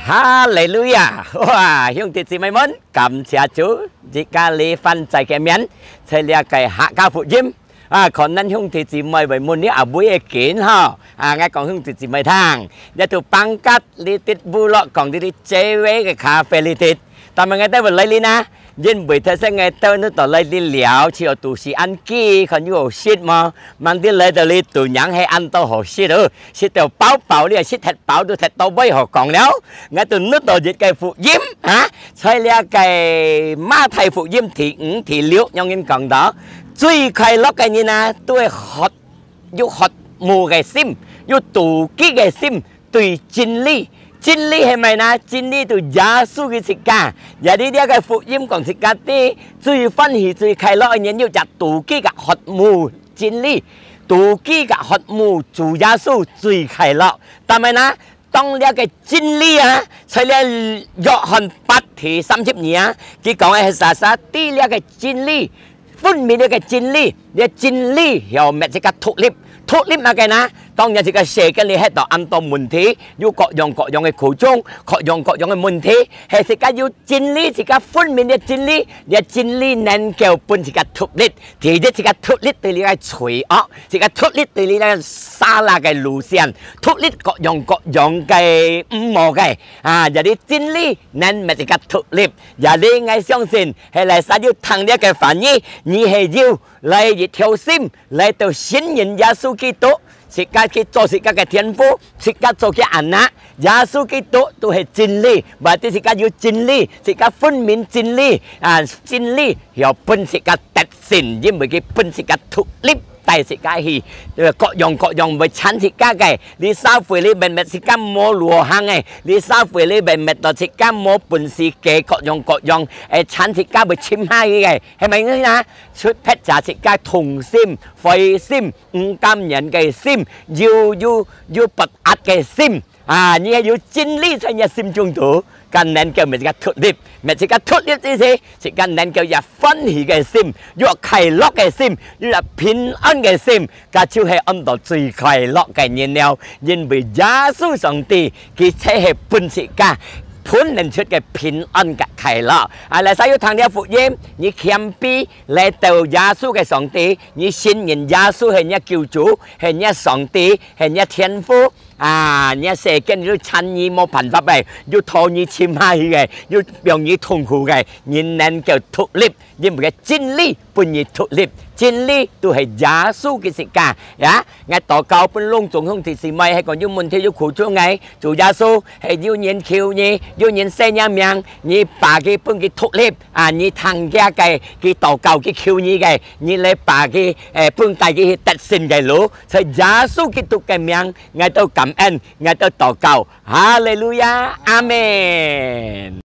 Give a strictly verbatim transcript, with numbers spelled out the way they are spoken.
哈利路亞！哇，兄弟姊妹們，感謝主，自家這番再見面，在這个客家福音。啊，可能兄弟姊妹會問你阿妹个經吼，啊，𠊎講兄弟姊妹聽，這都放假這滴部落講這滴聚會个咖啡這滴，但係𠊎兜會來臨啊，因為特色𠊎兜你到來臨了，就有肚屎恁飢，看有好食無？吂知來到這肚娘係恁多好食哦，食到飽飽了，食忒飽都忒到尾好講了。𠊎兜你到一个福音啊，在這个馬太福音第五、第六，仰形講到，最快樂个人啊，都係渴，有渴慕个心，有肚飢个心，對真理。真理係麼个呢？真理對耶穌佢自家。也係這个福音講自家知，最歡喜、最快樂个人，有隻肚飢个渴慕真理，肚飢个渴慕主耶穌最快樂。但係呢，當這个真理啊，在這約翰八第三十二啊，佢講个係啥啥，知這个真理，分明這个真理，這真理曉搣自家獨立。獨立麼个呢？當然自家世間裡歇到恁多問題，有各樣各樣个苦衷，各樣各樣个問題，係自家有真理，自家分明這真理，這真理能夠分自家獨立。第一，自家獨立對這个罪惡，自家獨立對這个撒拉个路線，獨立各樣各樣个毋好个，啊，這係真理能搣自家獨立。也係𠊎相信，係哪儕有聽這个話語，你係有來一條心，來到信任耶穌基督，自家去做自家个天父，自家做佢anak。耶穌基督都係真理，或者自家有真理，自家分明真理，啊，真理曉分自家得勝，因為佢分自家獨立，帶自家去，呃，各樣各樣會纏自家个，這社會裡面搣自家無路好行个，這社會裡面搣到自家無本事个，各樣各樣，誒，纏自家會沉下去个，係麼个呢？出發者自家痛心、灰心、毋甘願个心，有，有，有不安个心。啊，你係有真理在你心中肚，正能夠搣自家獨立，搣自家獨立之時，自家能夠有歡喜个心，有快樂个心，有平安个心，該就係安到最快樂个人了。因為耶穌上帝，佢就係分自家，分能出个平安个快樂。啊，哪儕有聽這福音，你謙卑來到耶穌个上帝，你信任耶穌係你救主，係你上帝，係你天父。 啊，你世間有纏你無辦法个，有拖你沉下去个，有讓你痛苦个，你能夠獨立，因為个真理分你獨立，真理都係耶穌个自家，呀。𠊎禱告分攏總兄弟姊妹，係講有問題有苦衷个，主耶穌，係有人求你，有人惜你命，你把佢分佢獨立，啊，你聽佢个，佢禱告佢求你个，你來把佢，誒，分帶佢去得勝个路，在耶穌基督个名， 𠊎兜感恩，𠊎兜禱告。哈利路亞，阿們。